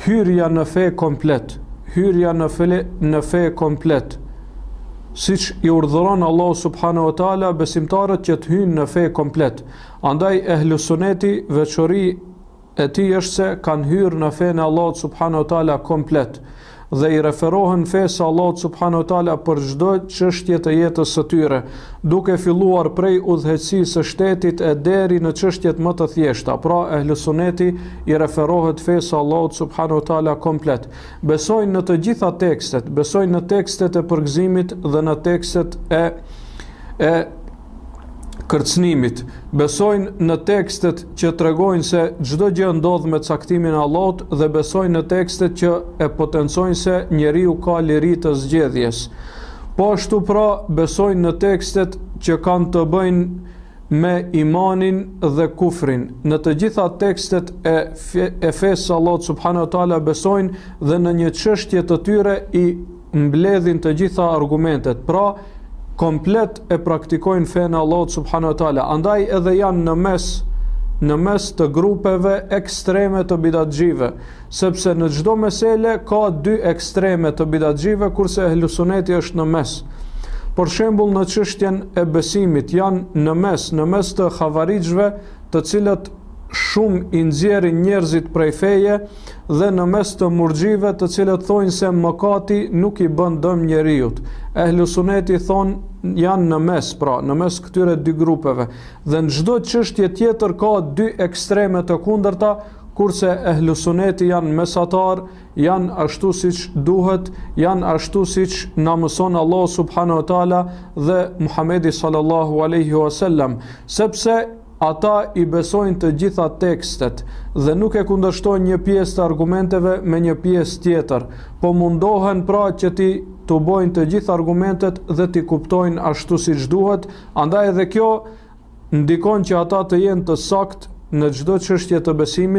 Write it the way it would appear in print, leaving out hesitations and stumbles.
Hyrja në fe komplet, hyrja në fe, në fe komplet, siç i urdhëron Allahu subhanahu wa taala besimtarët që të hyjnë në fe komplet. Andaj ehlu suneti veçori e tij është se kanë hyrë në fenë e Allahut subhanahu wa taala komplet dhe i referohen fesë së Allahut subhanahu wa taala për çdo çështje të jetës së tyre, duke filluar prej udhëheqësisë së shtetit e deri në çështjet më të thjeshta. Pra ehlu suneti i referohet fesë së Allahut subhanahu wa taala komplet. Besojnë në të gjitha tekstet, besojnë në tekstet e përgëzimit dhe në tekstet e e kërcënimit. Besojnë në tekstet që tregojnë se çdo gjë ndodh me caktimin e Allahut dhe besojnë në tekstet që e potencojnë se njeriu ka liri të zgjedhjes. Po ashtu pra besojnë në tekstet që kanë të bëjnë me imanin dhe kufrin. Në të gjitha tekstet e, fe, e fesë së Allahut subhanahu wa taala besojnë dhe në një çështje të tyre i mbledhin të gjitha argumentet. Pra, komplet e praktikojnë fenë e Allahut subhanahu wa taala. Andaj edhe janë në mes në mes të grupeve ekstreme të bidatxhive, sepse në çdo mesele ka dy ekstreme të bidatxhive, kurse ehlu suneti është në mes. Për shembull në çështjen e besimit janë në mes, në mes të havarixhëve, të cilët shumë i nxjerrin njerëzit prej feje dhe në mes të murxhive të cilët thonë se mëkati nuk i bën dëm njeriut. Ehlu suneti thonë janë në mes, pra, në mes këtyre dy grupeve. Dhe në çdo çështje tjetër ka dy ekstreme të kundërta, kurse ehlu suneti janë mesatar, janë ashtu siç duhet, janë ashtu siç na mëson Allahu subhanahu wa taala dhe Muhamedi sallallahu alaihi wasallam, sepse ata i besojnë të gjitha tekstet dhe nuk e kundërshtojnë një pjesë të argumenteve me një pjesë tjetër, po mundohen pra që t'i tubojnë të gjitha argumentet dhe t'i kuptojnë ashtu siç duhet, andaj edhe kjo ndikon që ata të jenë të saktë në çdo çështje të besimit.